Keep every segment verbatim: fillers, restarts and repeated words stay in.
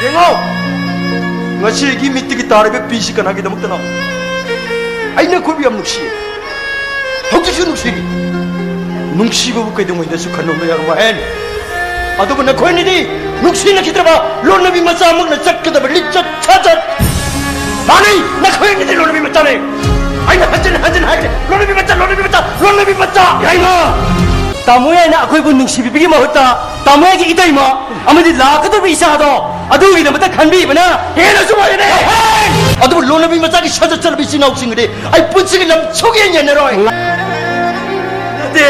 ꯌꯦꯡꯉꯣ, ꯉꯁꯤꯒꯤ ꯃꯤꯠꯇꯒꯤ ꯇꯥꯔꯤꯕ ꯄꯤꯁꯤ ꯀꯅꯥꯒꯤꯗꯃꯛꯇꯅꯣ? ꯑꯩꯅ ꯑꯩꯈꯣꯏꯕꯨ ꯌꯥꯝ ꯅꯨꯡꯁꯤꯌꯦ, ꯍꯧꯖꯤꯛꯁꯨ ꯅꯨꯡꯁꯤꯔꯤ꯫ ꯅꯨꯡꯁꯤꯕꯕꯨ ꯀꯩꯗꯧꯉꯩꯗꯁꯨ ꯈꯟꯅꯣꯝꯕ ꯌꯥꯔꯝꯃꯣꯏ ꯍꯦꯟ꯫ ꯑꯗꯨꯕꯨ ꯅꯈꯣꯏꯅꯤꯗꯤ ꯅꯨꯡꯁꯤꯅꯈꯤꯗ꯭ꯔꯕ ꯂꯣꯟꯅꯕꯤ ꯃꯆꯥꯃꯛꯅ ꯆꯠꯀꯗꯕ ꯂꯤꯆꯠ ꯁꯥꯖꯠ꯫ ꯃꯥꯅꯤ, ꯅꯈꯣꯏꯅꯤꯗꯤ ꯂꯣꯟꯅꯕꯤ ꯃꯆꯥꯅꯤ꯫ ꯑꯩꯅ ꯍꯟꯖꯤꯟ ꯍꯟꯖꯤꯟ ꯍꯥꯏꯔꯦ, ꯂꯣꯟꯅꯕꯤ ꯃꯆꯥ, ꯂꯣꯟꯅꯕꯤ ꯃꯆꯥ, ꯂꯣꯟꯅꯕꯤ ꯃꯆꯥ꯫ ꯌꯥꯏꯃ! ꯇꯥꯃꯣ ꯌꯥꯏꯅ ꯑꯩꯈꯣꯏꯕꯨ ꯅꯨꯡꯁꯤꯕꯤꯕꯒꯤ ꯃꯍꯨꯠꯇ ꯇꯥꯃꯣ ꯌꯥꯏꯒꯤ ꯏꯇꯩꯃ ꯑꯃꯗꯤ ꯂꯥꯛꯀꯗꯧꯔꯤꯕ ꯏꯆꯥꯗꯣ ꯑꯗꯨꯒꯤꯗꯃꯛꯇ ꯈꯟꯕꯤꯕꯅ ꯍꯦꯟꯅꯁꯨ ꯐꯩꯅꯦ꯫ ꯑꯗꯨꯕꯨ ꯂꯣꯟꯅꯕꯤ ꯃꯆꯥꯒꯤ ꯁꯥꯖꯠ ꯆꯠꯅꯕꯤ ꯏꯆꯤꯟ ꯏꯅꯥꯎꯁꯤꯡꯒꯗꯤ ꯑꯩ ꯄꯨꯟꯁꯤꯒꯤ ꯂꯝ ꯁꯨꯛꯌꯦꯡ ꯌꯦꯡꯅꯔꯣꯏ꯫ ꯅꯠꯇꯦ,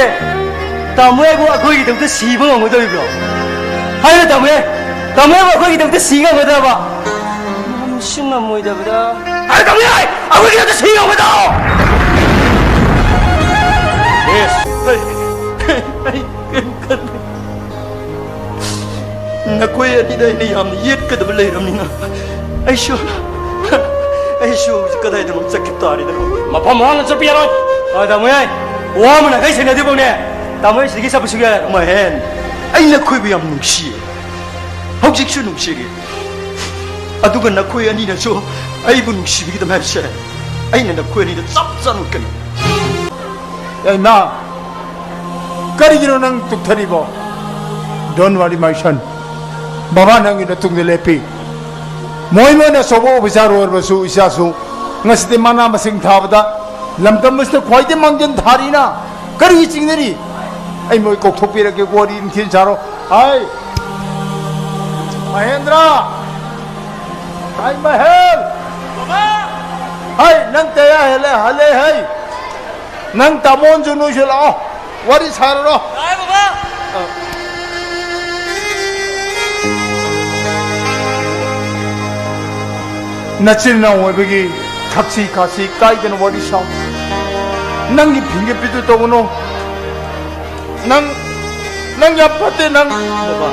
ꯇꯥꯃꯣ ꯌꯥꯏꯕꯨ ꯑꯩꯈꯣꯏꯒꯤꯗꯃꯛꯇ ꯁꯤꯕ ꯉꯝꯒꯗꯧꯔꯤꯕ꯭ꯔꯣ? ꯍꯥꯏꯔꯣ ꯇꯥꯃꯣ ꯌꯥꯏ, ꯇꯥꯃꯣ ꯌꯥꯏꯕꯨ ꯑꯩꯈꯣꯏꯒꯤꯗꯃꯛꯇ ꯁꯤ ꯉꯝꯒꯗ꯭ꯔꯕ? ꯅꯨꯡꯁꯤ ꯉꯝꯃꯣꯏꯗꯕꯗ꯫ ꯍꯥꯏꯔꯣ ꯇꯥꯃꯣ ꯌꯥꯏ, ꯑꯩꯈꯣꯏꯒꯤꯗꯃꯛꯇ ꯁꯤ ꯉꯝꯒꯗ꯭ꯔꯣ? ꯑꯩ, ꯑꯩ ꯀꯩꯝ ꯈꯟꯗꯦ꯫ ꯅꯈꯣꯏ ꯑꯅꯤꯗ ꯑꯩꯅ ꯌꯥꯝꯅ ꯌꯦꯠꯀꯗꯕ ꯂꯩꯔꯕꯅꯤꯅ ꯑꯩꯁꯨ, ꯑꯩꯁꯨ ꯍꯧꯖꯤꯛ ꯀꯗꯥꯏꯗꯅꯣ ꯆꯠꯈꯤ ꯇꯥꯔꯦꯗꯅ꯫ ꯃꯐꯝ ꯍꯥꯡꯅ ꯆꯠꯄ ꯌꯥꯔꯣꯏ꯫ ꯑ, ꯇꯥꯃꯣ ꯌꯥꯏ, ꯋꯥ ꯑꯃꯅ ꯀꯩ ꯁꯦꯟꯅꯗ꯭ꯔꯤꯐꯥꯎꯅꯦ, ꯇꯥꯃꯣ ꯌꯥꯏ ꯁꯤꯗꯒꯤ ꯆꯠꯄ ꯁꯨꯡꯌꯥ ꯌꯥꯔꯣꯏ꯫ ꯃꯍꯦꯟ, ꯑꯩ ꯅꯈꯣꯏꯕꯨ ꯌꯥꯝ ꯅꯨꯡꯁꯤꯌꯦ, ꯍꯧꯖꯤꯛꯁꯨ ꯅꯨꯡꯁꯤꯔꯤ꯫ ꯑꯗꯨꯒ ꯅꯈꯣꯏ ꯑꯅꯤꯅꯁꯨ ꯑꯩꯕꯨ ꯅꯨꯡꯁꯤꯕꯤꯒꯗꯕ ꯍꯥꯏꯕꯁꯦ ꯑꯩꯅ ꯅꯈꯣꯏ ꯑꯅꯤꯗ ꯆꯞ ꯆꯥꯅ ꯎꯠꯀꯅꯤ꯫ ꯑꯦ, ꯏꯃꯥ, ꯀꯔꯤꯒꯤꯅꯣ ꯅꯪ ꯇꯨꯛꯊꯔꯤꯕꯣ? Don't worry, my son. ꯕꯕꯥ ꯅꯪꯒꯤ ꯅꯇꯨꯡꯗ ꯂꯦꯞꯄꯤ꯫ ꯃꯣꯏ, ꯃꯣꯏꯅ ꯑꯆꯧꯕ ꯑꯣꯐꯤꯁꯥꯔ ꯑꯣꯏꯔꯕꯁꯨ, ꯏꯆꯥꯁꯨ ꯉꯁꯤꯗꯤ ꯃꯅꯥ ꯃꯁꯤꯡ ꯊꯥꯕꯗ ꯂꯝꯗꯝ ꯑꯁꯤꯗ ꯈ꯭ꯋꯥꯏꯗꯒꯤ ꯃꯥꯡꯖꯤꯟ ꯊꯥꯔꯤꯅ꯫ ꯀꯔꯤꯒꯤ ꯆꯤꯡꯅꯔꯤ? ꯑꯩ ꯃꯣꯏ ꯀꯧꯊꯣꯛꯄꯤꯔꯒꯦ, ꯋꯥꯔꯤ ꯅꯤꯡꯊꯤꯅ ꯁꯥꯔꯣ꯫ ꯍꯥꯏ, ꯃꯍꯦꯟꯗ꯭ꯔ! ꯍꯥꯏ, ꯃꯍꯦꯟ! ꯍꯥꯏ, ꯅꯪ ꯇꯌꯥ ꯍꯦꯜꯂꯦ, ꯍꯜꯂꯦ, ꯍꯩ! ꯅꯪ ꯇꯥꯃꯣꯟꯁꯨ ꯅꯣꯏꯁꯨ ꯂꯥꯛꯑꯣ, ꯋꯥꯔꯤ ꯁꯥꯔꯨꯔꯣ꯫ ꯂꯥꯛꯑꯦ, ꯕꯕꯥ꯫ ꯅꯆꯤꯟ ꯅꯅꯥꯎ ꯑꯣꯏꯕꯒꯤ ꯊꯛꯁꯤ ꯈꯥꯁꯤ ꯀꯥꯏꯗꯅ ꯋꯥꯔꯤ ꯁꯥꯎ꯫ ꯅꯪꯒꯤ ꯐꯤꯡꯒꯠꯄꯤꯗꯨ ꯇꯧꯒꯅꯨ꯫ ꯅꯪ, ꯅꯪ ꯌꯥꯝ ꯐꯠꯇꯦ, ꯅꯪ꯫ ꯕꯕꯥ꯫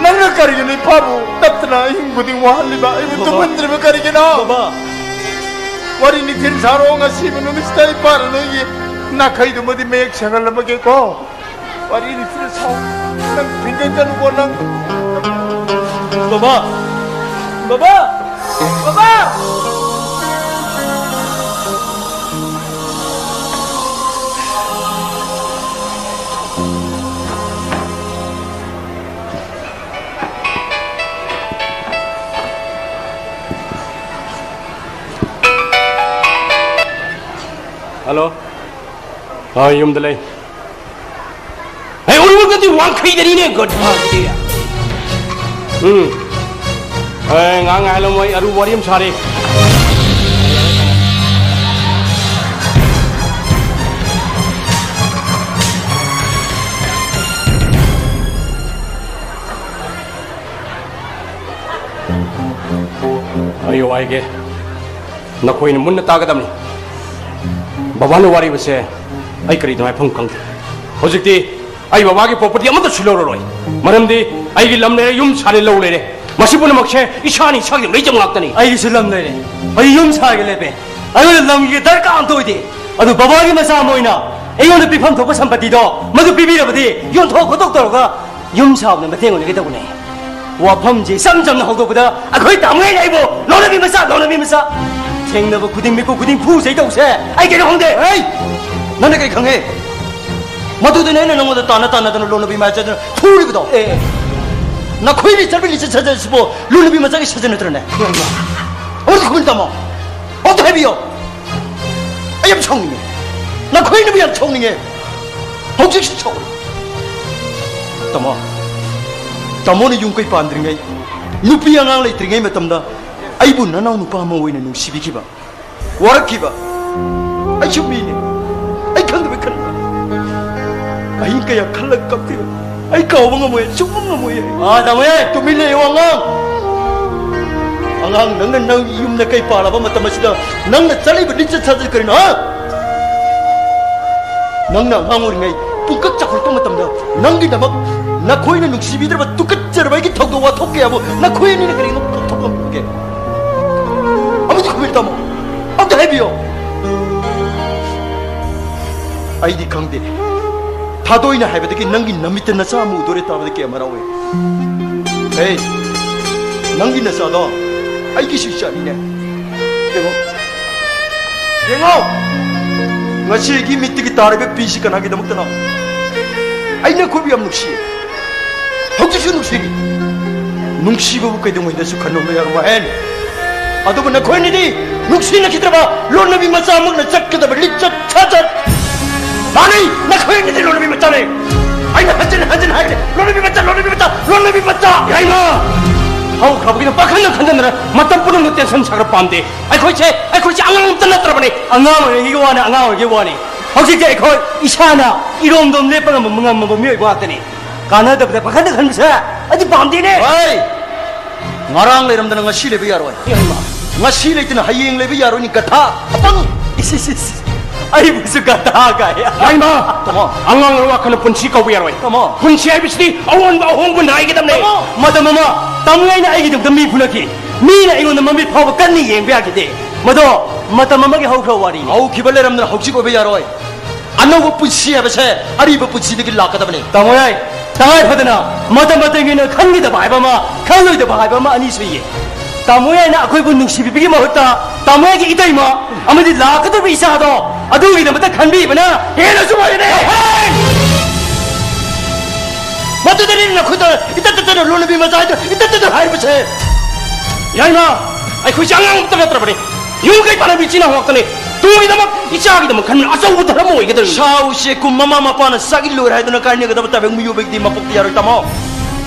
ꯅꯪꯅ ꯀꯔꯤꯒꯤꯅꯣ ꯏꯄꯥꯕꯨ ꯇꯞꯇꯅ ꯑꯍꯤꯡ ꯈꯨꯗꯤꯡ ꯋꯥꯍꯜꯂꯤꯕ? ꯑꯩꯕꯨ ꯕꯕꯥ꯫ ꯇꯨꯝꯍꯟꯗ꯭ꯔꯤꯕ ꯀꯔꯤꯒꯤꯅꯣ? ꯕꯕꯥ꯫ ꯋꯥꯔꯤ ꯅꯤꯡꯊꯤꯅ ꯁꯥꯔꯣ, ꯉꯁꯤꯕꯨ ꯅꯨꯃꯤꯠꯁꯤꯗ ꯏꯄꯥꯅ ꯅꯣꯏꯒꯤ ꯅꯥꯈꯩꯗꯨꯃꯗꯤ ꯃꯌꯦꯛ ꯁꯦꯡꯍꯜꯂꯝꯃꯒꯦꯀꯣ꯫ ꯋꯥꯔꯤ ꯅꯤꯡꯊꯤꯅ ꯁꯥꯎ꯫ ꯅꯪ ꯐꯤꯡꯒꯠꯀꯅꯨꯀꯣ ꯅꯪ꯫ ꯕꯕꯥ! ꯕꯕꯥ! ꯕꯕꯥ! ꯍꯜꯂꯣ꯫ ꯑ, ꯌꯨꯝꯗ ꯂꯩ꯫ ꯑꯩ ꯎꯔꯤꯃꯛꯇꯗꯤ ꯋꯥꯡꯈꯩꯗꯅꯤꯅꯦ, ꯒꯣꯗ ꯐꯥꯗꯔ꯫ ꯎꯝ꯫ ꯑꯦ, ꯉꯥꯏꯍꯥꯛ ꯉꯥꯏꯍꯜꯂꯝꯃꯣ, ꯑꯩ ꯑꯔꯨꯕ ꯋꯥꯔꯤ ꯑꯃ ꯁꯥꯔꯤ꯫ ꯑꯩ ꯋꯥꯏꯒꯦ꯫ ꯅꯈꯣꯏꯅ ꯃꯨꯟꯅ ꯇꯥꯒꯗꯕꯅꯤ꯫ ꯕꯕꯥꯅ ꯋꯥꯔꯤꯕꯁꯦ ꯑꯩ ꯀꯔꯤꯗꯅꯣ ꯍꯥꯏꯐꯝ ꯈꯪꯗꯦ꯫ ꯍꯧꯖꯤꯛꯇꯤ ꯑꯩ ꯕꯕꯥꯒꯤ property ꯑꯃꯠꯇꯁꯨ ꯂꯧꯔꯔꯣꯏ꯫ ꯃꯔꯝꯗꯤ ꯑꯩꯒꯤ ꯂꯝ ꯂꯩꯔꯦ, ꯌꯨꯝ ꯁꯥꯔꯦ, ꯂꯧ ꯂꯩꯔꯦ꯫ ꯃꯁꯤ ꯄꯨꯝꯅꯃꯛꯁꯦ ꯏꯁꯥꯅ ꯏꯁꯥꯒꯤ ꯂꯩꯖꯕ ꯉꯥꯛꯇꯅꯤ꯫ ꯑꯩꯒꯤꯁꯨ ꯂꯝ ꯂꯩꯔꯦ, ꯑꯩ ꯌꯨꯝ ꯁꯥꯒꯦ ꯂꯦꯞꯄꯦ꯫ ꯑꯩꯉꯣꯟꯗ ꯂꯝꯒꯤ ꯗꯔꯀꯥꯔ ꯑꯝꯇ ꯑꯣꯏꯗꯦ꯫ ꯑꯗꯨ ꯕꯕꯥꯒꯤ ꯃꯆꯥ ꯑꯃ ꯑꯣꯏꯅ ꯑꯩꯉꯣꯟꯗ ꯄꯤꯐꯝ ꯊꯣꯛꯄ ꯁꯝꯄꯇꯤꯗꯣ ꯃꯗꯨ ꯄꯤꯕꯤꯔꯕꯗꯤ ꯌꯣꯟꯊꯣꯛ ꯈꯣꯠꯇꯣꯛ ꯇꯧꯔꯒ ꯌꯨꯝ ꯁꯥꯕꯗ ꯃꯇꯦꯡ ꯑꯣꯏꯅꯒꯦ ꯇꯧꯕꯅꯦ꯫ ꯋꯥꯐꯝꯁꯦ ꯏꯆꯝ ꯆꯝꯅ ꯍꯧꯗꯣꯛꯄꯗ ꯑꯩꯈꯣꯏ ꯇꯥꯃꯣꯅ ꯑꯩꯕꯨ "ꯂꯧꯅꯕꯤ ꯃꯆꯥ, ꯂꯧꯅꯕꯤ ꯃꯆꯥ!" ꯊꯦꯡꯅꯕ ꯈꯨꯗꯤꯡ, ꯃꯤꯀꯨꯞ ꯈꯨꯗꯤꯡ ꯐꯨ ꯆꯩ ꯇꯧꯁꯦ꯫ ꯑꯩ ꯀꯩꯅꯣ ꯈꯪꯗꯦ꯫ ꯍꯩ! ꯅꯪꯅ ꯀꯩ ꯈꯪꯉꯦ? ꯃꯗꯨꯗꯅꯦ ꯑꯩꯅ ꯅꯪꯉꯣꯟꯗ ꯇꯥꯟꯅ ꯇꯥꯟꯅꯗꯅ ꯂꯧꯅꯕꯤ ꯃꯥꯏ ꯆꯠꯇꯅ ꯐꯨꯔꯤꯕꯗꯣ꯫ ꯑꯦ꯫ ꯅꯈꯣꯏꯅ ꯆꯠꯄ ꯂꯤꯆꯠ ꯁꯥꯖꯠꯁꯤꯕꯨ ꯂꯧꯅꯕꯤ ꯃꯆꯥꯒꯤ ꯁꯥꯖꯠ ꯅꯠꯇ꯭ꯔꯅꯦ? ꯑꯃꯨꯛꯇ ꯈꯨꯃꯟ ꯇꯥꯃꯣ꯫ ꯑꯃꯨꯛꯇ ꯍꯥꯏꯕꯤꯌꯣ꯫ ꯑꯩ ꯌꯥꯝ ꯁꯥꯎꯅꯤꯡꯉꯦ꯫ ꯅꯈꯣꯏꯅꯕꯨ ꯌꯥꯝ ꯁꯥꯎꯅꯤꯡꯉꯦ꯫ ꯍꯧꯖꯤꯛꯁꯨ ꯁꯥꯎꯔꯤ꯫ ꯇꯥꯃꯣ, ꯇꯥꯃꯣꯅ ꯌꯨꯝ ꯀꯩ ꯄꯥꯟꯗ꯭ꯔꯤꯉꯩ, ꯅꯨꯄꯤ ꯑꯉꯥꯡ ꯂꯩꯇ꯭ꯔꯤꯉꯩ ꯃꯇꯝꯗ ꯑꯩꯕꯨ ꯅꯅꯥꯎ ꯅꯨꯄꯥ ꯑꯃ ꯑꯣꯏꯅ ꯅꯨꯡꯁꯤꯕꯤꯈꯤꯕ, ꯋꯥꯔꯛꯈꯤꯕ꯫ ꯑꯩꯁꯨ ꯃꯤꯅꯤ꯫ ꯑꯩ ꯈꯪꯗꯕꯩ ꯈꯟꯕ꯫ ꯑꯍꯤꯡ ꯀꯌꯥ ꯈꯜꯂꯒ ꯀꯞꯈꯤꯕ꯫ ꯑꯩ ꯀꯥꯎꯕ ꯉꯝꯃꯣꯏ, ꯁꯨꯡꯉꯝ ꯉꯝꯃꯣꯏ꯫ ꯑꯥ, ꯇꯥꯃꯣ, ꯇꯨꯃꯤꯟ ꯂꯩꯌꯨ, ꯑꯉꯥꯡ꯫ ꯑꯉꯥꯡ, ꯅꯪꯅ ꯅꯪ ꯌꯨꯝꯗ ꯀꯩ ꯄꯥꯜꯂꯕ ꯃꯇꯝ ꯑꯁꯤꯗ ꯅꯪꯅ ꯆꯠꯂꯤꯕ ꯂꯤꯆꯠ ꯁꯥꯖꯠ ꯀꯔꯤꯅꯣ, ꯍꯥ? ꯅꯪꯅ ꯑꯉꯥꯡ ꯑꯣꯏꯔꯤꯉꯩ ꯄꯨꯡꯀꯛ ꯆꯥꯎꯈꯠꯂꯛꯄ ꯃꯇꯝꯗ ꯅꯪꯒꯤꯗꯃꯛ ꯅꯈꯣꯏꯅ ꯅꯨꯡꯁꯤꯕꯤꯗ꯭ꯔꯕ ꯇꯨꯀꯠꯆꯔꯕ ꯑꯩꯒꯤ ꯊꯧꯗꯣꯛ ꯋꯥꯊꯣꯛ ꯀꯌꯥꯕꯨ ꯅꯈꯣꯏ ꯑꯅꯤꯅ ꯀꯔꯤꯒꯨꯝꯕ ꯀꯥꯎꯊꯣꯛ ꯉꯝꯒꯦ? ꯑꯃꯨꯛꯇ ꯈꯨꯝꯕꯤꯌꯨ, ꯇꯥꯃꯣ꯫ ꯑꯝꯇ ꯍꯥꯏꯕꯤꯌꯣ꯫ ꯑꯩꯗꯤ ꯈꯪꯗꯦ꯫ ꯊꯥꯗꯣꯏꯅ ꯍꯥꯏꯕꯗꯒꯤ ꯅꯪꯒꯤ ꯅꯃꯤꯠꯇ ꯅꯆꯥ ꯑꯃ ꯎꯗꯣꯔꯦ ꯇꯥꯕꯗ ꯀꯌꯥꯝ ꯍꯔꯥꯎꯋꯦ꯫ ꯍꯦ, ꯅꯪꯒꯤ ꯅꯆꯥꯗꯣ ꯑꯩꯒꯤꯁꯨ ꯏꯆꯥꯅꯤꯅꯦ꯫ ꯌꯦꯡꯉꯣ, ꯌꯦꯡꯉꯣ, ꯉꯁꯤꯒꯤ ꯃꯤꯠꯇꯒꯤ ꯇꯥꯔꯤꯕ ꯄꯤꯁꯤ ꯀꯅꯥꯒꯤꯗꯃꯛꯇꯅꯣ? ꯑꯩꯅ ꯈꯨꯕꯤ ꯌꯥꯝ ꯅꯨꯡꯁꯤꯌꯦ, ꯍꯧꯖꯤꯛꯁꯨ ꯅꯨꯡꯁꯤꯔꯤ꯫ ꯅꯨꯡꯁꯤꯕꯕꯨ ꯀꯩꯗꯧꯉꯩꯗꯁꯨ ꯈꯟꯅꯕ ꯌꯥꯔꯝꯃꯣꯏ꯫ ꯑꯗꯨꯕꯨ ꯅꯈꯣꯏꯅꯤꯗꯤ ꯅꯨꯡꯁꯤꯅꯈꯤꯗ꯭ꯔꯕ ꯂꯣꯟꯅꯕꯤ ꯃꯆꯥꯃꯛꯅ ꯆꯠꯀꯗꯕ ꯂꯤꯆꯠ ꯁꯥꯖꯠ꯫ ꯃꯥꯅꯤ, ꯅꯈꯣꯏꯅꯤꯗꯤ ꯂꯣꯟꯅꯕꯤ ꯃꯆꯥꯅꯤ꯫ ꯑꯩꯅ ꯍꯟꯖꯤꯟ ꯍꯟꯖꯤꯟ ꯍꯥꯏꯔꯦ, ꯂꯣꯟꯅꯕꯤ ꯃꯆꯥ, ꯂꯣꯟꯅꯕꯤ ꯃꯆꯥ, ꯂꯣꯟꯅꯕꯤ ꯃꯆꯥ꯫ ꯌꯥꯏꯃ! ꯍꯧꯈ꯭ꯔꯕꯒꯤꯗ ꯄꯥꯈꯟꯗ ꯈꯟꯖꯟꯗꯅ ꯃꯇꯝ ꯄꯨꯝꯅꯃꯛꯇ ꯇꯦꯟꯁꯟ ꯁꯥꯒꯠꯄ ꯄꯥꯝꯗꯦ꯫ ꯑꯩꯈꯣꯏꯁꯦ, ꯑꯩꯈꯣꯏꯁꯦ ꯑꯉꯥꯡ ꯑꯃꯇ ꯅꯠꯇ꯭ꯔꯕꯅꯤ꯫ ꯑꯉꯥꯡ ꯑꯣꯏꯔꯤꯉꯩꯒꯤ ꯋꯥꯅꯤ, ꯑꯉꯥꯡ ꯑꯣꯏꯔꯤꯉꯩꯒꯤ ꯋꯥꯅꯤ꯫ ꯍꯧꯖꯤꯛꯇꯤ ꯑꯩꯈꯣꯏ ꯏꯁꯥꯅ ꯏꯔꯣꯝꯗꯣꯝ ꯂꯦꯞꯄ ꯉꯝꯕ, ꯉꯝꯃꯕ ꯃꯤꯑꯣꯏꯕ ꯉꯥꯛꯇꯅꯤ꯫ ꯀꯥꯟꯅꯗꯕꯗ ꯄꯥꯈꯟꯗ ꯈꯟꯕꯁꯦ ꯑꯩꯗꯤ ꯄꯥꯝꯗꯦꯅꯦ꯫ ꯍꯣꯏ! ꯉꯔꯥꯡ ꯂꯩꯔꯝꯗꯅ ꯉꯁꯤ ꯂꯩꯕ ꯌꯥꯔꯣꯏ꯫ ꯏꯃꯥ! ꯉꯁꯤ ꯂꯩꯇꯅ ꯍꯌꯦꯡ ꯂꯩꯕ ꯌꯥꯔꯣꯏꯅꯤ, ꯒꯙꯥ! ꯑꯄꯪ! ꯏꯁ, ꯏꯁ, ꯏꯁ! ꯑꯩꯕꯨꯁꯨ ꯒꯙꯥ ꯀꯥꯏ꯫ ꯌꯥꯏꯃ! ꯇꯥꯃꯣ! ꯑꯉꯥꯡ ꯑꯣꯏꯔ ꯋꯥꯈꯜꯅ ꯄꯨꯟꯁꯤ ꯀꯧꯕ ꯌꯥꯔꯣꯏ꯫ ꯇꯥꯃꯣ! ꯄꯨꯟꯁꯤ ꯍꯥꯏꯕꯁꯤꯗꯤ ꯑꯑꯣꯟꯕ ꯑꯍꯣꯡꯕ ꯅꯥꯏꯒꯗꯕꯅꯤ꯫ ꯇꯥꯃꯣ! ꯃꯇꯝ ꯑꯃ ꯇꯥꯃꯣ ꯑꯩꯅ ꯑꯩꯒꯤꯗꯃꯛꯇ ꯃꯤ ꯐꯨꯅꯈꯤ꯫ ꯃꯤꯅ ꯑꯩꯉꯣꯟꯗ ꯃꯃꯤꯠ ꯐꯥꯎꯕ ꯀꯟꯅ ꯌꯦꯡꯕ ꯌꯥꯈꯤꯗꯦ꯫ ꯃꯗꯣ ꯃꯇꯝ ꯑꯃꯒꯤ ꯍꯧꯈ꯭ꯔꯕ ꯋꯥꯔꯤꯅꯤ꯫ ꯍꯧꯈꯤꯕ ꯂꯩꯔꯝꯗꯅ ꯍꯧꯖꯤꯛ ꯑꯣꯏꯕ ꯌꯥꯔꯣꯏ꯫ ꯑꯅꯧꯕ ꯄꯨꯟꯁꯤ ꯍꯥꯏꯕꯁꯦ ꯑꯔꯤꯕ ꯄꯨꯟꯁꯤꯗꯒꯤ ꯂꯥꯛꯀꯗꯕꯅꯤ꯫ ꯇꯥꯃꯣ ꯌꯥꯏ, ꯇꯉꯥꯏ ꯐꯗꯅ ꯃꯇꯝ ꯃꯇꯝꯒꯤ ꯑꯣꯏꯅ ꯈꯟꯈꯤꯗꯕ ꯍꯥꯏꯕ ꯑꯃ, ꯈꯜꯂꯣꯏꯗꯕ ꯍꯥꯏꯕ ꯑꯃ, ꯑꯅꯤ ꯁꯨꯏꯌꯦ꯫ ꯇꯥꯃꯣ ꯌꯥꯏꯅ ꯑꯩꯈꯣꯏꯕꯨ ꯅꯨꯡꯁꯤꯕꯤꯕꯒꯤ ꯃꯍꯨꯠꯇ ꯇꯥꯃꯣ ꯌꯥꯏꯒꯤ ꯏꯇꯩꯃ ꯑꯃꯗꯤ ꯂꯥꯛꯀꯗꯧꯔꯤꯕ ꯏꯆꯥꯗꯣ ꯑꯗꯨꯒꯤꯗꯃꯛꯇ ꯈꯟꯕꯤꯕꯅ ꯍꯦꯟꯅꯁꯨ ꯐꯔꯦꯅꯦ꯫ ꯃꯗꯨꯗꯅꯤ ꯅꯈꯣꯏꯗ ꯏꯇꯠ ꯇꯠꯇꯅ ꯂꯣꯟꯅꯕꯤ ꯃꯆꯥ ꯍꯥꯏꯗꯨ ꯏꯇꯠ ꯇꯠꯇꯅ ꯍꯥꯏꯔꯤꯕꯁꯦ꯫ ꯌꯥꯏꯃ, ꯑꯩꯈꯣꯏꯁꯦ ꯑꯉꯥꯡ ꯑꯃꯇ ꯅꯠꯇ꯭ꯔꯕꯅꯤ꯫ ꯌꯨꯝ ꯀꯩ ꯄꯥꯟꯅꯕꯤ ꯏꯆꯤꯟ ꯏꯅꯥꯎ ꯉꯥꯛꯇꯅꯤ꯫ ꯇꯨꯡꯒꯤꯗꯃꯛ, ꯏꯆꯥꯒꯤꯗꯃꯛ ꯈꯟꯕꯅ ꯑꯆꯧꯕ ꯙꯔꯃ ꯑꯣꯏꯒꯗꯧꯔꯤꯅꯤ꯫ ꯁꯥ ꯎꯆꯦꯛ ꯀꯨꯝ ꯃꯃꯥ ꯃꯄꯥꯅ ꯆꯥꯛ ꯏꯜꯂꯣꯏꯔꯦ ꯍꯥꯏꯗꯨꯅ ꯀꯥꯏꯅꯒꯗꯕ ꯇꯥꯏꯕꯪ ꯃꯤꯑꯣꯏꯕꯒꯤꯗꯤ ꯃꯄꯣꯛꯇ ꯌꯥꯔꯣꯏ, ꯇꯥꯃꯣ꯫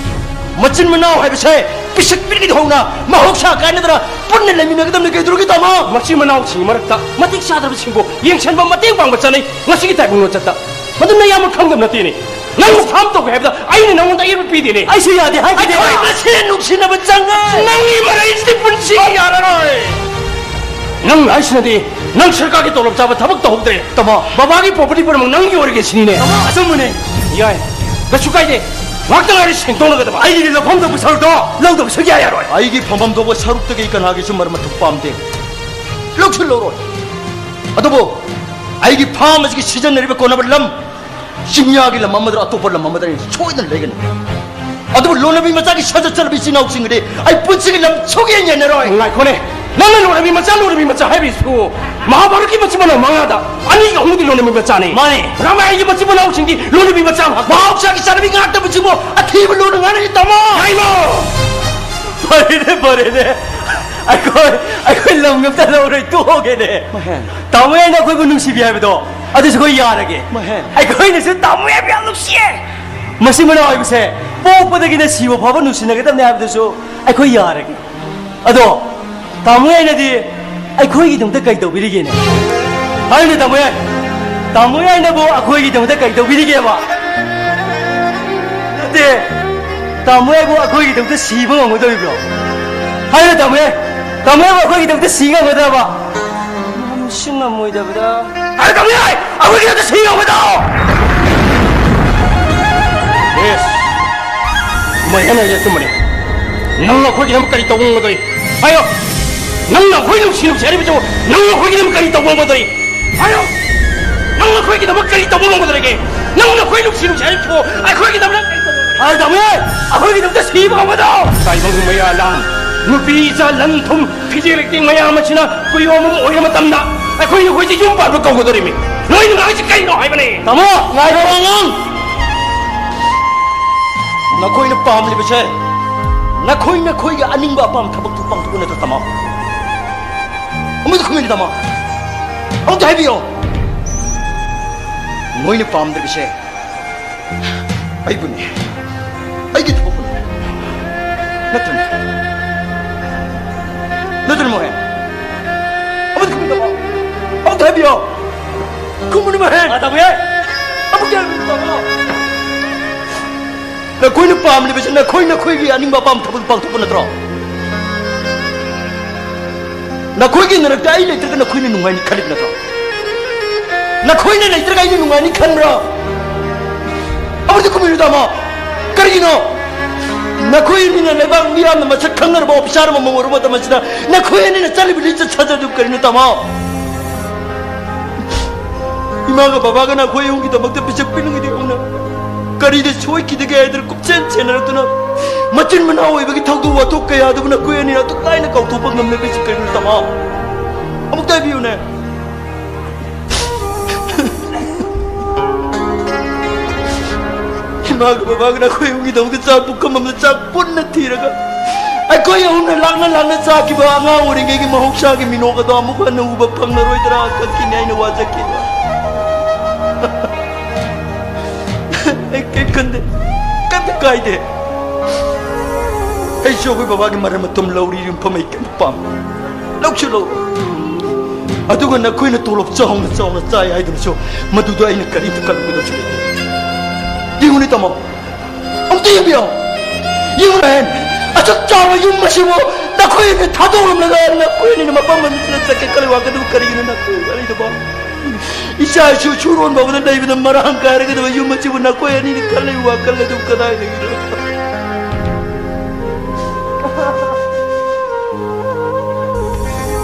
ꯃꯆꯤꯟ ꯃꯅꯥꯎ ꯍꯥꯏꯕꯁꯦ ꯄꯤꯁꯛ ꯄꯤꯛꯂꯤꯉꯩꯗ ꯍꯧꯅ ꯃꯍꯧꯁꯥ ꯀꯥꯏꯅꯗꯅ ꯄꯨꯟꯅ ꯂꯩꯃꯤꯟꯅꯒꯗꯕꯅꯤ꯫ ꯀꯩꯗꯧꯔꯒꯦ, ꯇꯥꯃꯣ? ꯃꯆꯤꯟ ꯃꯅꯥꯎꯁꯤꯡꯒꯤ ꯃꯔꯛꯇ ꯃꯇꯤꯛ ꯆꯥꯗ꯭ꯔꯕꯁꯤꯡꯕꯨ ꯌꯦꯡꯁꯤꯟꯕ, ꯃꯇꯦꯡ ꯄꯥꯡꯕ ꯆꯠꯅꯩ꯫ ꯉꯁꯤꯒꯤ ꯇꯥꯏꯕꯪ ꯂꯣꯟꯆꯠꯇ ꯃꯗꯨ ꯅꯌꯥꯝꯕ ꯈꯪꯗꯕ ꯅꯠꯇꯦꯅꯦ꯫ ꯅꯪꯕꯨ ꯐꯥꯝ ꯇꯧꯒꯦ ꯍꯥꯏꯕꯗ ꯑꯩꯅ ꯅꯉꯣꯟꯗ ꯑꯌꯦꯠꯄ ꯄꯤꯗꯦꯅꯦ꯫ ꯑꯩꯁꯨ ꯌꯥꯗꯦ ꯍꯥꯏꯈꯤꯗꯦ꯫ ꯑꯩꯈꯣꯏ ꯃꯁꯦꯟ ꯅꯨꯡꯁꯤꯅꯕ ꯆꯪꯉꯦ꯫ ꯅꯪꯒꯤ ꯃꯔꯩꯁꯤꯗꯤ ꯄꯨꯟꯁꯤꯒꯤ ꯌꯥꯔꯔꯣꯏ꯫ ꯅꯪ ꯍꯥꯏꯁꯤꯅꯗꯤ ꯅꯪ ꯁꯔꯀꯥꯔꯒꯤ ꯇꯣꯂꯣꯞ ꯆꯥꯕ ꯊꯕꯛ ꯇꯧꯍꯧꯗ꯭ꯔꯦ꯫ ꯇꯥꯃꯣ꯫ ꯕꯕꯥꯒꯤ property ꯄꯨꯝꯅꯃꯛ ꯅꯪꯒꯤ ꯑꯣꯏꯔꯒꯦ ꯁꯤꯅꯤꯅꯦ꯫ ꯇꯥꯃꯣ, ꯑꯆꯨꯝꯕꯅꯦ꯫ ꯌꯥꯏ, ꯀꯩꯁꯨ ꯀꯥꯏꯗꯦ꯫ ꯉꯥꯛꯇ ꯉꯥꯏꯔꯦ ꯁꯦꯡꯗꯣꯛꯅꯒꯗꯕ꯫ ꯑꯩꯒꯤꯗꯤ ꯂꯧꯐꯝ ꯊꯣꯛꯄ ꯁꯔꯨꯛꯇꯣ ꯂꯧꯗꯕ ꯁꯨꯛꯌꯥ ꯌꯥꯔꯣꯏ꯫ ꯑꯩꯒꯤ ꯐꯝꯐꯝ ꯊꯣꯛꯄ ꯁꯔꯨꯛꯇꯒꯤ ꯀꯅꯥꯒꯤꯁꯨ ꯃꯔꯝ ꯃꯊꯧ ꯄꯥꯝꯗꯦ꯫ ꯂꯧꯁꯨ ꯂꯧꯔꯣꯏ꯫ ꯑꯗꯨꯕꯨ ꯑꯩꯒꯤ ꯐꯥꯝ ꯑꯁꯤꯒꯤ ꯁꯤꯖꯤꯟꯅꯔꯤꯕ ꯀꯣꯟꯅꯕ ꯂꯝ ꯆꯤꯡꯌꯥꯒꯤ ꯂꯝ ꯑꯃꯗꯔ ꯑꯇꯣꯞꯄ ꯂꯝ ꯑꯃꯗꯔ ꯑꯩ ꯁꯣꯏꯗꯅ ꯂꯩꯒꯅꯤ꯫ ꯑꯗꯨꯕꯨ ꯂꯣꯟꯅꯕꯤ ꯃꯆꯥꯒꯤ ꯁꯖꯠ ꯆꯠꯅꯕꯤ ꯏꯆꯤꯟ ꯏꯅꯥꯎꯁꯤꯡꯒꯗꯤ ꯑꯩ ꯄꯨꯟꯁꯤꯒꯤ ꯂꯝ ꯁꯨꯛꯌꯦꯡ ꯌꯦꯡꯅꯔꯣꯏ꯫ ꯉꯥꯏꯈꯣꯅꯦ, ꯅꯪꯅ ꯂꯣꯟꯅꯕꯤ ꯃꯆꯥ, ꯂꯣꯟꯅꯕꯤ ꯃꯆꯥ ꯍꯥꯏꯕꯤꯁꯨ ꯃꯍꯥꯚꯥꯔꯠꯀꯤ ꯃꯆꯤꯟ ꯃꯅꯥꯎ ꯃꯉꯥꯗ ꯑꯅꯤꯒ ꯑꯍꯨꯝꯗꯤ ꯂꯣꯟꯅꯕꯤ ꯃꯆꯥꯅꯤ꯫ ꯃꯥꯅꯦ꯫ ꯔꯥꯃꯥꯌꯟꯒꯤ ꯃꯆꯤꯟ ꯃꯅꯥꯎꯁꯤꯡꯗꯤ ꯂꯣꯟꯅꯕꯤ ꯃꯆꯥ ꯉꯥꯛꯇ꯫ ꯃꯍꯧꯁꯥꯒꯤ ꯆꯠꯅꯕꯤ ꯉꯥꯛꯇꯕꯁꯤꯕꯨ ꯑꯊꯤꯕ ꯂꯣꯟꯅ ꯉꯥꯡꯅꯔꯤ, ꯇꯥꯃꯣ꯫ ꯉꯥꯏꯃꯣ! ꯐꯔꯦꯅꯦ, ꯐꯔꯦꯅꯦ꯫ ꯑꯩꯈꯣꯏ, ꯑꯩꯈꯣꯏ ꯂꯝ ꯑꯝꯇ ꯂꯧꯔꯣꯏ, ꯇꯣꯛꯑꯒꯦꯅꯦ꯫ ꯃꯍꯦꯟ꯫ ꯇꯥꯃꯣ ꯌꯥꯏꯅ ꯑꯩꯈꯣꯏꯕꯨ ꯅꯨꯡꯁꯤꯕꯤ ꯍꯥꯏꯕꯗꯣ, ꯑꯗꯨꯁꯨ ꯑꯩꯈꯣꯏ ꯌꯥꯔꯒꯦ꯫ ꯃꯍꯦꯟ꯫ ꯑꯩꯈꯣꯏꯅꯁꯨ ꯇꯥꯃꯣ ꯌꯥꯏꯕꯨ ꯌꯥꯝ ꯅꯨꯡꯁꯤꯌꯦ꯫ ꯃꯆꯤꯟ ꯃꯅꯥꯎ ꯍꯥꯏꯕꯁꯦ ꯄꯣꯛꯄꯗꯒꯤꯅ ꯁꯤꯕ ꯐꯥꯎꯕ ꯅꯨꯡꯁꯤꯅꯒꯗꯕꯅꯦ ꯍꯥꯏꯕꯗꯨꯁꯨ ꯑꯩꯈꯣꯏ ꯌꯥꯔꯒꯦ꯫ ꯑꯗꯣ ꯇꯥꯃꯣ ꯌꯥꯏꯅꯗꯤ ꯑꯩꯈꯣꯏꯒꯤꯗꯃꯛꯇ ꯀꯩ ꯇꯧꯕꯤꯔꯤꯒꯦꯅꯦ? ꯍꯥꯏꯌꯨꯅꯦ ꯇꯥꯃꯣ ꯌꯥꯏ꯫ ꯇꯥꯃꯣ ꯌꯥꯏꯅꯕꯨ ꯑꯩꯈꯣꯏꯒꯤꯗꯃꯛꯇ ꯀꯩ ꯇꯧꯕꯤꯔꯤꯒꯦꯕ? ꯅꯠꯇꯦ, ꯇꯥꯃꯣ ꯌꯥꯏꯕꯨ ꯑꯩꯈꯣꯏꯒꯤꯗꯃꯛꯇ ꯁꯤꯕ ꯉꯝꯒꯗꯧꯔꯤꯕ꯭ꯔꯣ? ꯍꯥꯏꯌꯨꯅꯦ ꯇꯥꯃꯣ ꯌꯥꯏ꯫ ꯇꯥꯃꯣ ꯌꯥꯏꯕꯨ ꯑꯩꯈꯣꯏꯒꯤꯗꯃꯛꯇ ꯁꯤ ꯉꯝꯒꯗ꯭ꯔꯕ? ꯉꯝꯁꯨ ꯉꯝꯃꯣꯏꯗꯕꯗ꯫ ꯑꯗꯨ ꯇꯧꯕ ꯌꯥꯏ! ꯑꯩꯈꯣꯏꯒꯤꯗꯃꯛꯇ ꯁꯤ ꯉꯝꯒꯗ꯭ꯔꯣ? ꯌꯦꯁ! ꯃꯍꯦꯟ ꯍꯥꯏꯁꯦ ꯑꯆꯨꯝꯕꯅꯤ꯫ ꯅꯪꯅ ꯑꯩꯈꯣꯏꯒꯤꯗꯃꯛ ꯀꯔꯤ ꯇꯧꯕ ꯉꯝꯒꯗꯧꯔꯤ? ꯍꯥꯏꯌꯣ! ꯅꯪꯅ ꯑꯩꯈꯣꯏ ꯅꯨꯡꯁꯤ ꯅꯨꯡꯁꯤ ꯍꯥꯏꯔꯤꯕꯗꯨ, ꯅꯪꯅ ꯑꯩꯈꯣꯏꯒꯤꯗꯃꯛ ꯀꯔꯤ ꯇꯧꯕ ꯉꯝꯒꯗꯧꯔꯤ? ꯍꯥꯏꯌꯣ! ꯅꯪꯅ ꯑꯩꯈꯣꯏꯒꯤꯗꯃꯛ ꯀꯔꯤ ꯇꯧꯕ ꯉꯝꯒꯗꯧꯔꯤꯒꯦ? ꯅꯪꯅ ꯑꯩꯈꯣꯏ ꯅꯨꯡꯁꯤ ꯅꯨꯡꯁꯤ ꯍꯥꯏꯔꯤꯕꯗꯨ, ꯑꯩꯈꯣꯏꯒꯤꯗꯃꯛ ꯀꯔꯤ ꯇꯧꯕ ꯉꯝꯒꯗꯧꯔꯤ? ꯍꯥꯏ ꯇꯥꯃꯣ ꯌꯥꯏ! ꯑꯩꯈꯣꯏꯒꯤꯗꯃꯛꯇ ꯁꯤꯕ ꯉꯝꯒꯗ꯭ꯔꯣ? ꯇꯥꯏꯕꯪ ꯃꯩꯔꯥ ꯂꯥꯟ, ꯅꯨꯄꯤ ꯏꯆꯥ ꯂꯟ ꯊꯨꯝ, ꯐꯤꯖꯦ ꯂꯩꯇꯦꯡ ꯃꯌꯥꯝ ꯑꯁꯤꯅ ꯀꯨꯌꯣꯝ ꯑꯃ ꯑꯣꯏꯔ ꯃꯇꯝꯗ ꯑꯩꯈꯣꯏ ꯅꯈꯣꯏꯁꯦ ꯌꯨꯝ ꯄꯥꯟꯕ ꯀꯧꯒꯗꯧꯔꯤꯃꯤ꯫ ꯅꯣꯏꯅ ꯉꯥꯡꯉꯤꯁꯤ ꯀꯩꯅꯣ ꯍꯥꯏꯕꯅꯦ? ꯇꯥꯃꯣ, ꯉꯥꯏꯔꯣ ꯑꯉꯥꯡ! ꯅꯈꯣꯏꯅ ꯄꯥꯝꯂꯤꯕꯁꯦ ꯅꯈꯣꯏ ꯅꯈꯣꯏꯒꯤ ꯑꯅꯤꯡꯕ ꯑꯄꯥꯝꯕ ꯊꯕꯛꯇꯨ ꯄꯥꯡꯊꯣꯛꯄ ꯅꯠꯇ꯭ꯔꯣ, ꯇꯥꯃꯣ? ꯑꯃꯨꯛꯇ ꯈꯨꯝꯃꯤꯅꯤ, ꯇꯥꯃꯣ꯫ ꯑꯃꯨꯛꯇ ꯍꯥꯏꯕꯤꯌꯣ꯫ ꯅꯣꯏꯅ ꯄꯥꯝꯗ꯭ꯔꯤꯕꯁꯦ ꯑꯩꯕꯨꯅꯦ꯫ ꯑꯩꯒꯤ ꯊꯕꯛꯄꯨꯅꯦ꯫ ꯅꯠꯇ꯭ꯔꯅꯦ? ꯅꯠꯇ꯭ꯔꯅꯦ, ꯃꯣꯍꯦꯟ? ꯑꯃꯨꯛꯇ ꯈꯨꯝꯃꯨ, ꯇꯥꯃꯣ꯫ ꯑꯃꯨꯛꯇ ꯍꯥꯏꯕꯤꯌꯣ꯫ ꯈꯨꯝꯃꯨꯅꯦ, ꯃꯣꯍꯦꯟ꯫ ꯑꯥ, ꯇꯥꯃꯣ ꯌꯥꯏ꯫ ꯑꯃꯨꯛꯇ ꯍꯥꯏꯕꯤꯌꯨ, ꯇꯥꯃꯣ꯫ ꯅꯈꯣꯏꯅ ꯄꯥꯝꯂꯤꯕꯁꯤ ꯅꯈꯣꯏ ꯅꯈꯣꯏꯒꯤ ꯑꯅꯤꯡꯕ ꯑꯄꯥꯝꯕ ꯊꯕꯛ ꯄꯥꯡꯊꯣꯛꯄ ꯅꯠꯇ꯭ꯔꯣ? ꯅꯈꯣꯏꯒꯤ ꯅꯔꯛꯇ ꯑꯩ ꯂꯩꯇ꯭ꯔꯒ ꯅꯈꯣꯏꯅ ꯅꯨꯡꯉꯥꯏꯅꯤ ꯈꯜꯂꯤꯕ ꯅꯠꯇ꯭ꯔꯣ? ꯅꯈꯣꯏꯅ ꯂꯩꯇ꯭ꯔꯒ ꯑꯩꯅ ꯅꯨꯡꯉꯥꯏꯅꯤ ꯈꯟꯕ꯭ꯔꯣ? ꯑꯃꯨꯛꯇ ꯈꯨꯝꯕꯤꯌꯨ, ꯇꯥꯃꯣ꯫ ꯀꯔꯤꯒꯤꯅꯣ? ꯅꯈꯣꯏ ꯑꯅꯤꯅ ꯂꯩꯕꯥꯛ ꯃꯤꯌꯥꯝꯅ ꯃꯁꯛ ꯈꯪꯅꯔꯕ ꯑꯣꯐꯤꯁꯥꯔ ꯑꯃꯃꯝ ꯑꯣꯏꯔꯕ ꯃꯇꯝ ꯑꯁꯤꯗ ꯅꯈꯣꯏ ꯑꯅꯤꯅ ꯆꯠꯂꯤꯕ ꯂꯤꯆꯠ ꯁꯥꯖꯠ ꯑꯗꯨ ꯀꯔꯤꯅꯣ, ꯇꯥꯃꯣ? ꯏꯃꯥꯒ ꯕꯕꯥꯒꯅ ꯑꯩꯈꯣꯏ ꯑꯍꯨꯝꯒꯤꯗꯃꯛꯇ ꯄꯤꯖꯛ ꯄꯤꯅꯤꯡꯉꯤꯗꯤ ꯍꯧꯅ ꯀꯔꯤꯗ ꯁꯣꯏꯈꯤꯗꯒꯦ ꯍꯥꯏꯗꯅ ꯀꯨꯞꯁꯦꯟ ꯁꯦꯟꯅꯔꯛꯇꯨꯅ, ꯃꯆꯤꯟ ꯃꯅꯥꯎ ꯑꯣꯏꯕꯒꯤ ꯊꯧꯗꯣꯛ ꯋꯥꯊꯣꯛ ꯀꯌꯥꯗꯨꯕꯨ ꯅꯈꯣꯏ ꯑꯅꯤꯅ ꯑꯗꯨꯛ ꯂꯥꯏꯅ ꯀꯥꯎꯊꯣꯛꯄ ꯉꯝꯂꯤꯕꯁꯤ ꯀꯔꯤꯒꯤꯅꯣ, ꯇꯥꯃꯣ? ꯑꯃꯨꯛꯇ ꯍꯥꯏꯕꯤꯌꯨꯅꯦ꯫ ꯏꯃꯥꯒ ꯕꯕꯥꯒꯅ ꯑꯩꯈꯣꯏ ꯑꯍꯨꯝꯒꯤꯗꯃꯛꯇ ꯆꯥꯛ ꯄꯨꯈꯝ ꯑꯃꯗ ꯆꯥꯛ ꯄꯨꯟꯅ ꯊꯤꯔꯒ, ꯑꯩꯈꯣꯏ ꯑꯍꯨꯝꯅ ꯂꯥꯛꯅ ꯂꯥꯛꯅ ꯆꯥꯈꯤꯕ ꯑꯉꯥꯡ ꯑꯣꯏꯔꯤꯉꯩꯒꯤ ꯃꯍꯧꯁꯥꯒꯤ ꯃꯤꯅꯣꯛ ꯑꯗꯣ ꯑꯃꯨꯛ ꯍꯟꯅ ꯎꯕ ꯐꯪꯂꯔꯣꯏꯗ꯭ꯔꯥ ꯈꯛꯀꯤꯅꯦ ꯑꯩꯅ ꯋꯥꯖꯈꯤꯕ꯫ ꯑꯩ ꯀꯩꯝ ꯈꯟꯗꯦ, ꯀꯩꯝꯇ ꯀꯥꯏꯗꯦ꯫ ꯑꯩꯁꯨ ꯑꯩꯈꯣꯏ ꯕꯕꯥꯒꯤ ꯃꯔꯟ ꯃꯊꯨꯝ ꯂꯧꯔꯤ, ꯌꯨꯝꯐꯝ ꯑꯩ ꯀꯩꯝꯇ ꯄꯥꯝꯗꯦ꯫ ꯂꯧꯁꯨ ꯂꯧꯔꯣ꯫ ꯑꯗꯨꯒ ꯅꯈꯣꯏꯅ ꯇꯣꯂꯣꯞ ꯆꯥꯎꯅ ꯆꯥꯎꯅ ꯆꯥꯏ ꯍꯥꯏꯗꯨꯅꯁꯨ ꯃꯗꯨꯗ ꯑꯩꯅ ꯀꯔꯤꯝꯇ ꯈꯜꯂꯨꯒꯗꯕꯁꯨ ꯂꯩꯇꯦ꯫ ꯌꯦꯡꯉꯨꯅꯦ ꯇꯥꯃꯣ, ꯑꯝꯇ ꯌꯦꯡꯕꯤꯌꯣ꯫ ꯌꯦꯡꯉꯨꯅꯦ, ꯑꯁꯨꯛ ꯆꯥꯎꯕ ꯌꯨꯝ ꯑꯁꯤꯕꯨ ꯅꯈꯣꯏꯅ ꯊꯥꯗꯣꯛꯂꯝꯂꯒ ꯅꯈꯣꯏ ꯑꯅꯤꯅ ꯃꯐꯝ ꯑꯃꯗ ꯆꯠꯀꯦ ꯈꯜꯂꯤ ꯋꯥꯈꯜꯗꯨ ꯀꯔꯤꯒꯤꯅꯣ ꯅꯈꯣꯏ ꯈꯜꯂꯤꯗꯨꯕꯣ? ꯏꯆꯥ ꯏꯁꯨ ꯁꯨꯔꯣꯟ ꯐꯥꯎꯕꯗ ꯂꯩꯕꯗ ꯃꯔꯥꯡ ꯀꯥꯏꯔꯒꯗꯕ ꯌꯨꯝ ꯑꯁꯤꯕꯨ ꯅꯈꯣꯏ ꯑꯅꯤꯅ ꯈꯜꯂꯤ ꯋꯥꯈꯜ ꯑꯗꯨ ꯀꯗꯥꯏꯗꯒꯤꯅꯣ?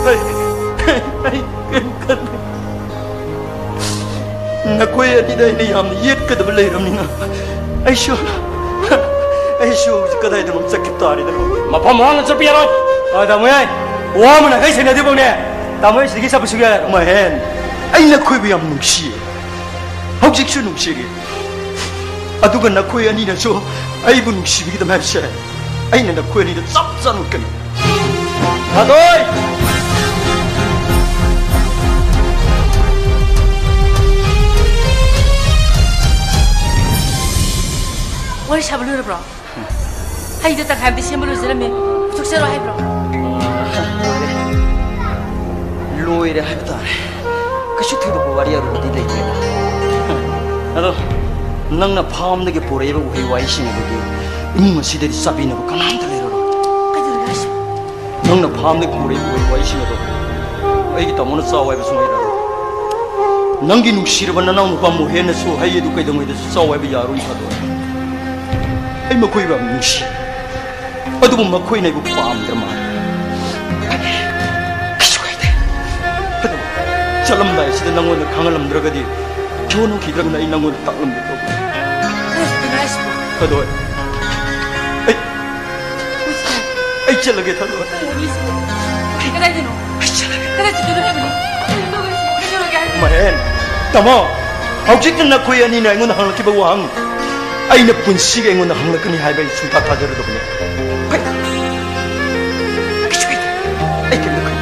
ꯑꯩ, ꯑꯩ ꯀꯔꯤꯝ ꯈꯟꯗꯦ꯫ ꯅꯈꯣꯏ ꯑꯅꯤꯗ ꯑꯩꯅ ꯌꯥꯝꯅ ꯌꯦꯠꯀꯗꯕ ꯂꯩꯔꯕꯅꯤꯅ ꯑꯩꯁꯨ, ꯑꯩꯁꯨ ꯍꯧꯖꯤꯛ ꯀꯗꯥꯏꯗꯅꯣ ꯆꯠꯈꯤ ꯇꯥꯔꯦꯗꯅ꯫ ꯃꯐꯝ ꯍꯥꯡꯅ ꯆꯠꯄ ꯌꯥꯔꯣꯏ꯫ ꯑ, ꯇꯥꯃꯣ ꯌꯥꯏ꯫ ꯋꯥ ꯑꯃꯅ ꯍꯦꯛ ꯁꯦꯟꯅꯗ꯭ꯔꯤꯐꯥꯎꯅꯦ, ꯇꯥꯃꯣ ꯑꯩ ꯁꯤꯗꯒꯤ ꯆꯠꯄ ꯁꯨꯡꯌꯥ ꯌꯥꯔꯣꯏ꯫ ꯃꯍꯦꯟ, ꯑꯩ ꯅꯈꯣꯏꯕꯨ ꯌꯥꯝ ꯅꯨꯡꯁꯤꯌꯦ꯫ ꯍꯧꯖꯤꯛꯁꯨ ꯅꯨꯡꯁꯤꯔꯤ꯫ ꯑꯗꯨꯒ ꯅꯈꯣꯏ ꯑꯅꯤꯅꯁꯨ ꯑꯩꯕꯨ ꯅꯨꯡꯁꯤꯕꯤꯒꯗꯕ ꯍꯥꯏꯕꯁꯦ ꯑꯩꯅ ꯅꯈꯣꯏ ꯑꯅꯤꯗ ꯆꯞ ꯆꯥꯅ ꯎꯠꯀꯅꯤ꯫ ꯊꯥꯗꯣꯏ! ꯋꯥꯔꯤ ꯁꯥꯕ ꯂꯣꯏꯔꯕ꯭ꯔꯣ? ꯍꯩꯗꯣ ꯇꯪꯈꯥꯏ ꯑꯃꯗꯤ ꯁꯦꯝꯕ ꯂꯣꯏꯖꯔꯝꯃꯦ꯫ ꯄꯨꯊꯣꯛꯆꯔꯣ ꯍꯥꯏꯕ꯭ꯔꯣ? ꯂꯣꯏꯔꯦ꯫ ꯂꯣꯏꯔꯦ ꯍꯥꯏꯕ ꯇꯥꯔꯦ꯫ ꯀꯩꯁꯨ ꯊꯣꯏꯗꯣꯛꯄ ꯋꯥꯔꯤ ꯑꯔꯨꯕꯗꯤ ꯂꯩꯇ꯭ꯔꯦꯗ꯫ ꯑꯗꯣ ꯅꯪꯅ ꯐꯥꯝꯗꯒꯤ ꯄꯨꯔꯛꯏꯕ ꯎꯍꯩ ꯋꯥꯍꯩꯁꯤꯡ ꯑꯗꯨꯗꯤ ꯏꯃꯨꯡ ꯑꯁꯤꯗꯗꯤ ꯆꯥꯕꯤꯅꯕ ꯀꯅꯥꯝꯇ ꯂꯩꯔꯔꯣꯏ꯫ ꯀꯩꯗꯧꯔꯒꯦ ꯍꯥꯏꯁꯤꯕꯣ? ꯅꯪꯅ ꯐꯥꯝꯗꯒꯤ ꯄꯨꯔꯛꯏꯕ ꯎꯍꯩ ꯋꯥꯍꯩꯁꯤꯡ ꯑꯗꯣ ꯑꯩꯒꯤ ꯇꯥꯃꯣꯅ ꯆꯥꯎ ꯍꯥꯏꯕ ꯁꯨꯡꯌꯥ ꯌꯥꯔꯣꯏ꯫ ꯅꯪꯒꯤ ꯅꯨꯡꯁꯤꯔꯕ ꯅꯅꯥꯎ ꯅꯨꯄꯥ ꯃꯣꯍꯦꯟꯅꯁꯨ ꯍꯩ ꯑꯗꯨ ꯀꯩꯗꯧꯉꯩꯗꯁꯨ ꯆꯥꯎ ꯍꯥꯏꯕ ꯌꯥꯔꯣꯏ ꯊꯥꯗꯣꯏ꯫ ꯑꯩ ꯃꯈꯣꯏꯕꯨ ꯌꯥꯝ ꯅꯨꯡꯁꯤ꯫ ꯑꯗꯨꯕꯨ ꯃꯈꯣꯏꯅ ꯑꯩꯕꯨ ꯄꯥꯝꯗ꯭ꯔ ꯃꯥꯜꯂꯦ꯫ ꯀꯩꯁꯨ ꯀꯥꯏꯗꯦ꯫ ꯑꯗꯨꯕꯨ ꯆꯠꯂꯝꯗꯥꯏꯁꯤꯗ ꯅꯪꯉꯣꯟꯗ ꯈꯪꯍꯜꯂꯝꯗ꯭ꯔꯒꯗꯤ, ꯊꯤꯍꯟꯈꯤꯗ꯭ꯔꯒꯅ ꯑꯩ ꯅꯪꯉꯣꯟꯗ ꯇꯥꯛꯂꯝꯒꯦ ꯇꯧꯕꯅꯦ꯫ ꯀꯩꯅꯣ ꯍꯥꯏꯁꯤꯕꯣ? ꯊꯣꯏꯗꯣꯏ, ꯑꯩ, ꯑꯩ ꯆꯠꯂꯒꯦ, ꯊꯣꯏꯗꯣꯏ꯫ ꯀꯩꯅꯣ ꯍꯥꯏꯁꯤꯕꯣ? ꯀꯗꯥꯏꯗꯅꯣ? ꯀꯗꯥꯏ ꯆꯠꯇꯣꯏꯅꯣ ꯍꯥꯏꯕꯅꯣ? ꯀꯩꯗꯧꯔꯒꯦ ꯍꯥꯏꯕꯅꯣ? ꯃꯍꯦꯟ, ꯇꯥꯃꯣ, ꯍꯧꯖꯤꯛꯇ ꯅꯈꯣꯏ ꯑꯅꯤꯅ ꯑꯩꯉꯣꯟꯗ ꯍꯪꯂꯛꯈꯤꯕ ꯋꯥꯍꯪ, ꯑꯩꯅ ꯄꯨꯟꯁꯤꯒꯤ ꯑꯩꯉꯣꯟꯗ ꯍꯪꯂꯛꯀꯅꯤ ꯍꯥꯏꯕ ꯑꯩ ꯁꯨꯡꯊꯥ ꯊꯥꯖꯔꯨꯗꯕꯅꯤ꯫ ꯀꯩ? ꯀꯩꯁꯨ ꯀꯩꯗꯦ꯫ ꯑꯩ ꯀꯩꯝꯇ ꯈꯟꯗꯦ꯫